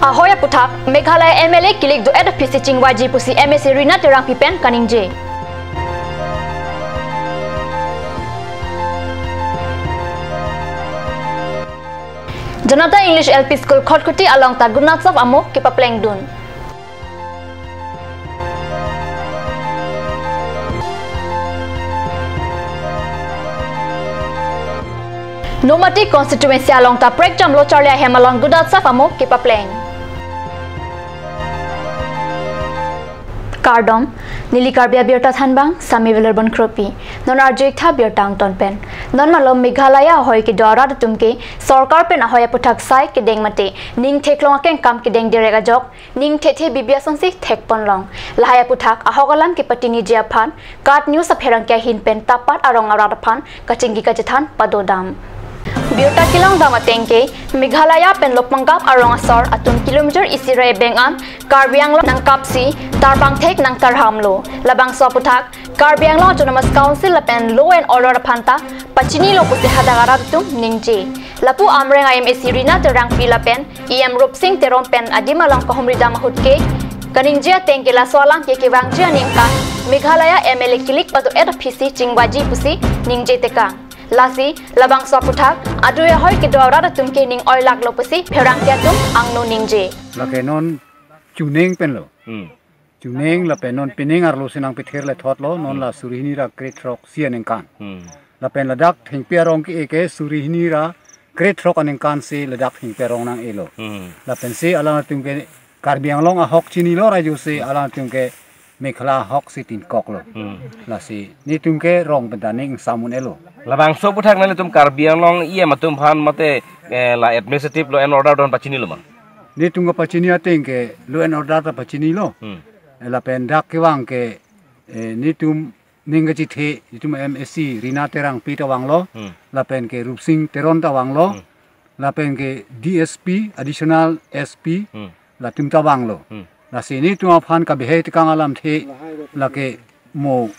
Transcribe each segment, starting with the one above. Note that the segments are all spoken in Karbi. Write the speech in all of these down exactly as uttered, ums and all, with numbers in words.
Ahoi aphuthak, Meghalaya M L A kilik do-et aphi si chingvaiji pusi M A C Rina Terangpi pen kaningje. Janata English L P School Khatkhati along ta Gunotsav amo kepaplengdun. Nomati constituency along ta prekjam lo charli ahem along Gunotsav amo kepapleng. Kardom, neli Karbi Abirta thanbang, Sami Velorbon Kropi. Non arju-ik tha birta angton pen. Non malom Meghalaya ahoi kedo arat atum ke, sorkar pen ahoi aphuthak sai kedeng mate, ning theklong akeng kam kedeng direk ajok, ning thethe bibi asonsi thekponlong. Lahai aphuthak ahok alam kepachiniji aphan, KAT News apherangke ahin pen tapat arong arat aphan kachingki kachethan padodam. Birta kelongdam ateng ke, Meghalaya pen Lopangap arong asor atum kilometer isi ra ebeng an Karbi Anglong nangkapsi tarpangthek nangtarhamlo. Labangso aphuthak Karbi Anglong Autonomous Council lapen Law and Order aphan ta pachinilo pusi hadak arat atum ningje. Lapu Amreng a M A C Rina Terangpi lapen E M Rupsing Teron pen adim along kahumridam ahut ke kaningje ateng ke laso alam ke kevangji aningkan Meghalaya M L A kilik pado-et aphi si chingvaiji pusi ningje tekang. Lasi labangso aphuthak adui ahoi kedo arat atum ke ning oilaklo pusi pherangke atum angno ningje. Lake non chuning penlo. Hmm. Chuning lapen non pining arlo si nangpethir le thotlo, non Hmm. la suri hini ra krethrok si aningkan. Hmm. Lapen ladak thengpi arong ke-e ke suri hini ra krethrok aningkan si ladak thengpi arong nang-elo. Hmm. Lapen si alanglitum ke Karbi Anglong ahok chinilo ra jo si alanglitum ke Meghalaya ahok si tinkoklo. Hmm. Lasi netum ke rong pen ta ning samun elo. Labangso aphuthak nanglitum Karbi Anglong E M atum aphan mate, eh, la administrative law and order don pachinilo ma? Netum kapachini ateng ke law and order ta pachinilo. Hmm. Eh, lapen dak kevang ke, eh, netum ning kachethe, netum M A C Rina Terangpi ta vanglo. Hmm. Lapen ke Rupsing Teron ta vanglo. Hmm. Lapen ke D S P, Additional S P, Hmm. latum ta vanglo. Hmm. Lasi netum aphan kabehei tekang alamthe, lake mo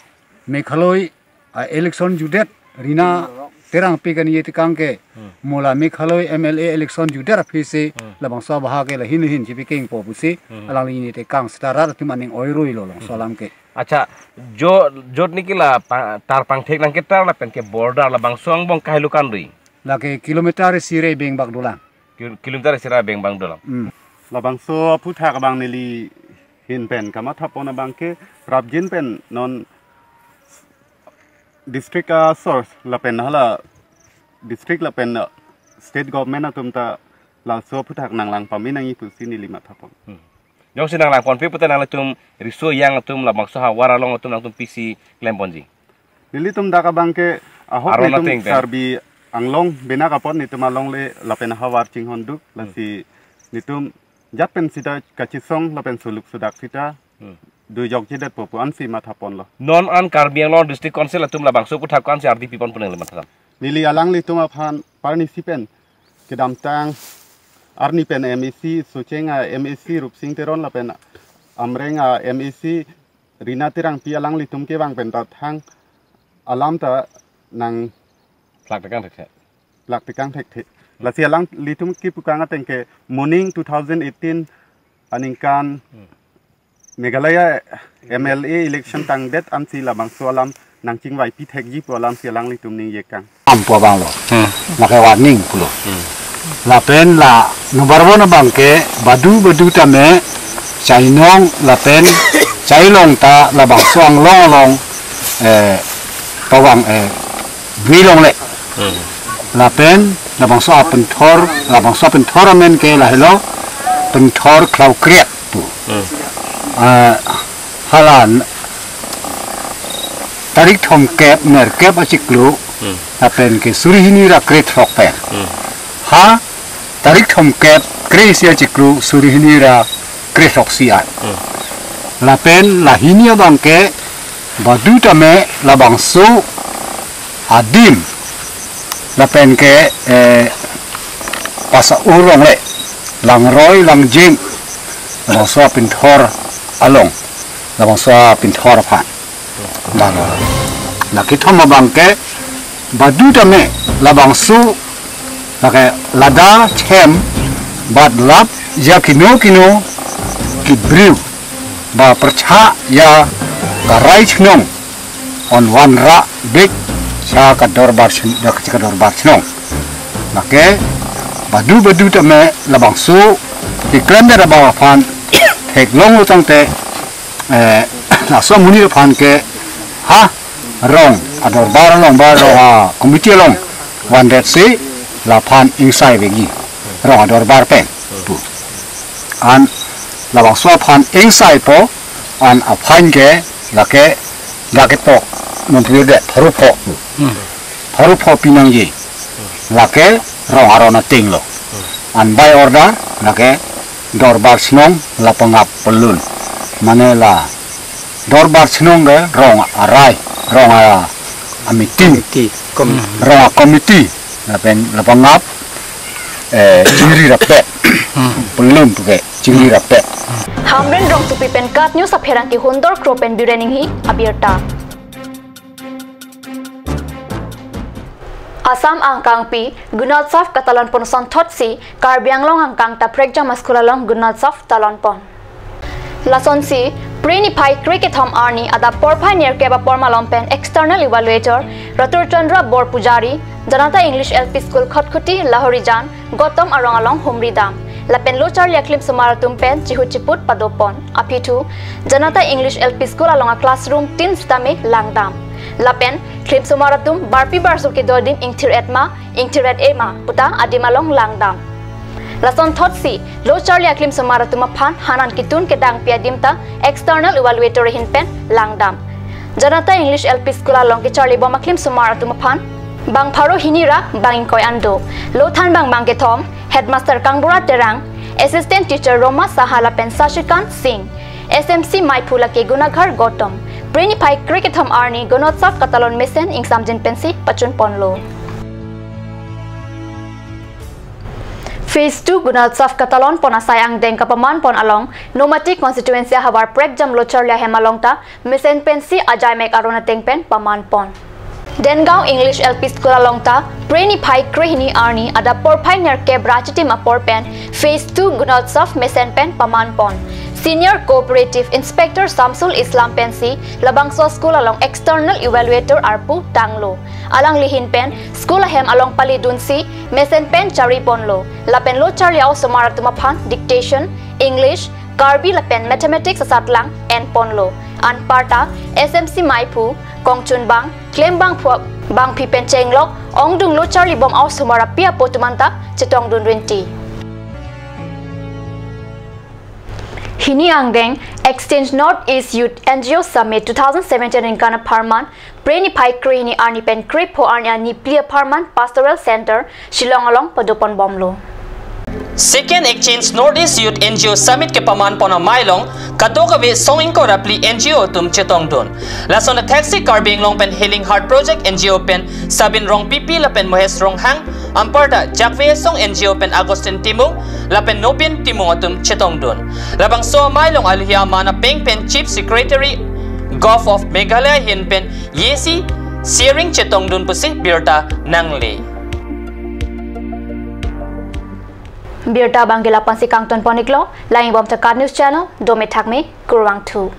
Meghalaya a-election jutdet Rina Terangpi kaningje tekang ke, Hmm. mo la Meghalaya M L A election jutdet aphi si Hmm. labangso abahak ke lahin lahin chipikengpo pusi Hmm. alangli ningje tekang seta rat atum aning oiroilo labangso Hmm. alam ke. Accha, jo, jot niki la pa-, tarpangthek nangketar lapen ke border labangso angbong kahelo kanri? Lake kilometer isi ra ebeng bak dolang. Kil-, kilometer isi ra ebeng bak dolang. Hmm. Labangso aphuthak abang neli ahin pen kamathapon abang ke prapjin pen non district asor lapen hala district lapen state government atum ta laso aphuthak nanglang pame nangji pusi neli mathapon. Hmm. Jongsi nanglangponpe pute nanglitum riso yang atum labangso havar along atum nangtum pisi klemponji? Nelitum dak abang ke ahok Aron netum ateng pen. Karbi Anglong benak apot netum alongle lapen havar chinghonduk Hmm. lasi netum jat pen sita kachesong lapen suluk sudak sita Hmm. dujok jidetpo pu ansi mathaponlo. Non an Karbi Anglong District Council atum labangso aphuthak ko-ansi ardi pipon pu nangli matha? Neli alanglitum aphan parnisi pen kedamtang arni pen M A C Socheng a M A C Rupsing Teron lapen Amreng a M A C Rina Terangpi alanglitum kevang pen ta thang alam ta nang plak tekang thekthe. Plak tekang thekthe. Lasi alanglitum kipukang ateng ke moning two thousand eighteen aningkan Hmm. Meghalaya M L A election tangdet ansi labangso alam nangchingvaipi thekji pu alamsi alanglitum ningjekang. Ampo abanglo. Hmm. Lake warning pulo. Hmm. Lapen la number one abang ke badu badu tame chainong lapen chailong ta labangso anglong along, eh, pavang, eh, dui longle. Hmm. Lapen labangso apinthor, labangso apinthor amen ke lahelo pinthor Khlaukriat pu. Hmm. Ah, hala n-, tarik thomkep nerkep achiklo, Hmm. lapen ke suri hini ra krethrok pen. Hmm. Ha tarik thomkep kre-isi achiklo suri hini ra krethroksi an. Hmm. Lapen la hini abang ke badu tame labangso adim lapen ke, eh, pasa urong le langroi langjeng labangso apinthor along, labangso apinthor aphan. Bang. La kethom abang ke badu tame labangso lake lada chem bat lap Ya kino kino kibru ba percha ya karai chenong on van ra bik cha kadorbar chen ya kachi kadorbar chenong. Lake badu badu tame labangso ikrem da ba aphan theklong lo tangte, eh, laso amonit aphan ke ha rong adorbar along ba rong a committee along van det si laphan ingsai vegi rong adorbar pen pu. An labangso aphan ingsai po an aphan ke lake lake tok non pu det pharo pho. Pharo pho pinangji. Lake rong aron ating lo. An by order lake dorbar chenong la pangap pelun. Mane la dorbar chenong ke rong arai, rong a, a meeting, Committee, committee. Rong a committee lapen la pangap, eh, chingri rapet. Pelun tu ke chingri rapet. Hamren Rongsopi pen KAT News apherangke Hundor Kro pen Biren Enghi abirta. Assam angkangpi Gunotsav katalon pon asonthotsi Karbi Anglong angkang ta prekjam a-school along Gunotsav talon pon. Lasonsi Phre niphai kre kethom arni adap porphai nerkep apor malom pen external evaluator Ratur Chandra Borpujari, Janata English L P School Khatkhati Lahorijan, Gautam arong along humri dam. Lapen lo charli aklim somar atum pen chihut chiput padopon. Aphi thu, Janata English L P School along a classroom tin sitame langdam. Lapen klim somar atum barpi barso kedo adim ingthir et ma, ingthir et e ma puta adim along langdam. Lasonthotsi lo charli aklim somar atum aphan hanan kitun kedangpi adim ta external evaluator ahin pen langdam. Janata English L P School along kecharli bom aklim somar atum aphan bang pharo hini ra bang ingkoi an do. Lo thanbang bang kethom, Headmaster Kangbura Terang, Assistant Teacher Roma Saha lapen Sashikant Singh, S M C maiphu lake Gunaghar Gautam, Phre niphai kre kethom arni Gunotsav katalon mesen ingsamjin pensi pachun ponlo. Phase two Gunotsav katalon pon asai angdeng kapaman pon along Nomati constituency ahavar prekjam lo charli ahem along ta mesen pensi ajaimek aron ateng pen paman pon. Dengaon English L P School along ta Phre niphai kre hini arni adap porphai nerkep ra chitim apor pen Phase two Gunotsav mesen pen paman pon. Senior Cooperative Inspector Samsul Islam pensi labangso school along external evaluator arpu tanglo. Alangli ahin pen school ahem along pali dunsi mesen pen chari ponlo. Lapen lo charli a-osomar atum aphan dictation, English, Karbi lapen Mathematics asatlang en ponlo. Anparta S M C maiphu, kongchunbang, klembangphu, bangphi pen chenglok, ongdung lo charli bom a-osomar api apo atum anta chetongdun rinti. Hini angdeng, Exchange North East Youth N G O Summit two thousand seventeen aningkan apharman, Phre niphai kre hini arni pen kre pho arni ani phli apharman Pastoral Center, Shillong along padopon bomlo. Second Exchange North East Youth N G O Summit kepaman pon amei along kadokave song ingkoi ra phli N G O atum chetongdun. Lason athaksi Karbi Anglong pen Healing Heart Project N G O pen Sabin Rongpipi lapen Mohesh Ronghang, anparta Jakve Asong N G O pen Augustine Timung lapen Nobin Timung atum chetongdun. Labangso amei along alohi aman apeng pen Chief Secretary Govt of Meghalaya ahin pen Yesi Sering chetongdun pusi birta nangle. Birta abangke lapu-ansi kangton pon iklo, langdun bom ta KAT News Channel, dome thakme, kurvangthu.